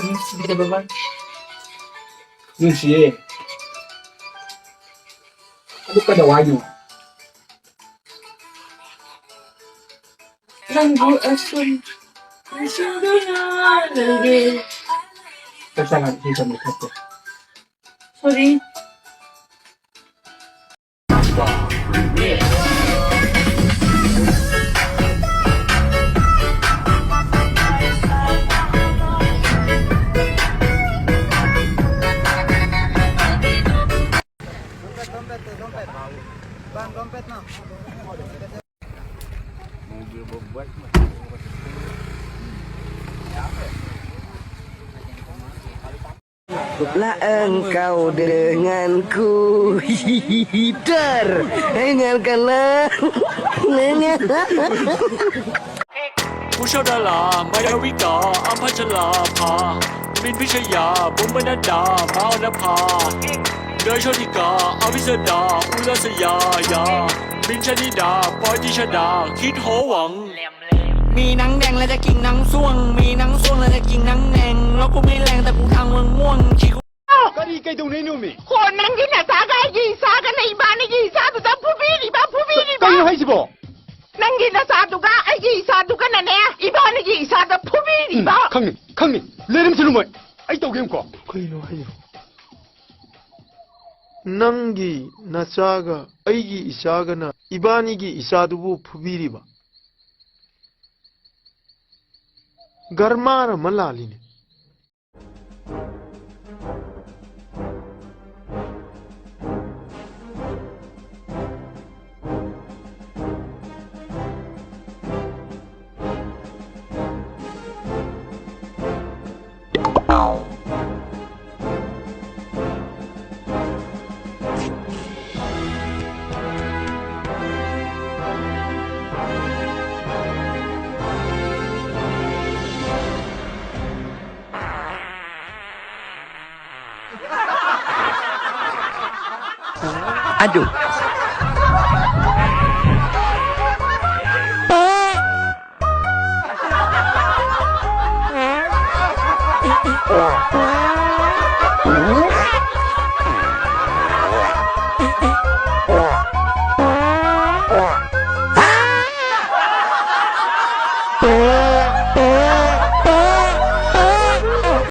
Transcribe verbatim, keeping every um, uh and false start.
ꯅꯨꯡꯁꯤꯗꯕ ꯃꯥ-, ꯅꯨꯡꯁꯤꯌꯦ꯫ ꯑꯗꯨ ꯀꯩꯗꯧ ꯍꯥꯏꯅꯣ? ꯅꯪꯕꯨ ꯑꯁꯨꯝ ꯅꯤꯡꯁꯤꯡꯗꯨꯅ ꯂꯩꯔꯦ꯫ ꯆꯥꯛ ꯆꯥ ꯀꯥꯟꯗ ꯏꯁꯩ ꯇꯝꯕ ꯊꯣꯛꯇꯦ꯫ Sorry꯫ Cukuplah engkau denganku. Dar, dengarkanlah. ผู้ชาวดารามาดาวิกาอัมพัชลาภา บินพิชยา บุ๋มบรรณดา มาออนภา เนยโชติกา อภิสดา อุรัสยายา บินชนิดา ปอยติชดา คิดโหวัง มีหนังแดงและจะกินหนังส่วง มีหนังส่วงและจะกินหนังแดงแล้วกูไม่แรงแต่กูทางเมืองม่วงขี้ ꯀꯔꯤ ꯀꯩꯗꯧꯅꯩꯅꯣꯃꯤ? ꯍꯣ, ꯅꯪꯒꯤ ꯅꯆꯥꯒ ꯑꯩꯒꯤ ꯏꯆꯥꯒꯅ ꯏꯕꯥꯅꯤꯒꯤ ꯏꯆꯥꯗꯨꯗ ꯐꯨꯕꯤꯔꯤꯕ, ꯐꯨꯕꯤꯔꯤꯕ꯫ ꯀꯩꯅꯣ ꯍꯥꯏꯁꯤꯕꯣ? ꯅꯪꯒꯤ ꯅꯆꯥꯗꯨꯒ ꯑꯩꯒꯤ ꯏꯆꯥꯗꯨꯒꯅꯅꯦ, ꯏꯕꯥꯅꯤꯒꯤ ꯏꯆꯥꯗ ꯎꯝ, ꯐꯨꯕꯤꯔꯤꯕ꯫ ꯈꯪꯉꯤ, ꯈꯪꯉꯤ꯫ ꯂꯩꯔꯝꯁꯅꯨ ꯃꯣꯏ꯫ ꯑꯩ ꯇꯧꯒꯦ ꯌꯦꯡꯉꯨꯀꯣ꯫ ꯀꯩꯅꯣ ꯍꯥꯏꯁꯤꯕꯣ? ꯅꯪꯒꯤ ꯅꯆꯥꯒ ꯑꯩꯒꯤ ꯏꯆꯥꯒꯅ ꯏꯕꯥꯅꯤꯒꯤ ꯏꯆꯥꯗꯨꯕꯨ ꯐꯨꯕꯤꯔꯤꯕ꯫ ꯒꯔꯃꯥꯔ ꯑꯃ ꯂꯥꯜꯂꯤꯅꯦ꯫ Aduh. Tuh.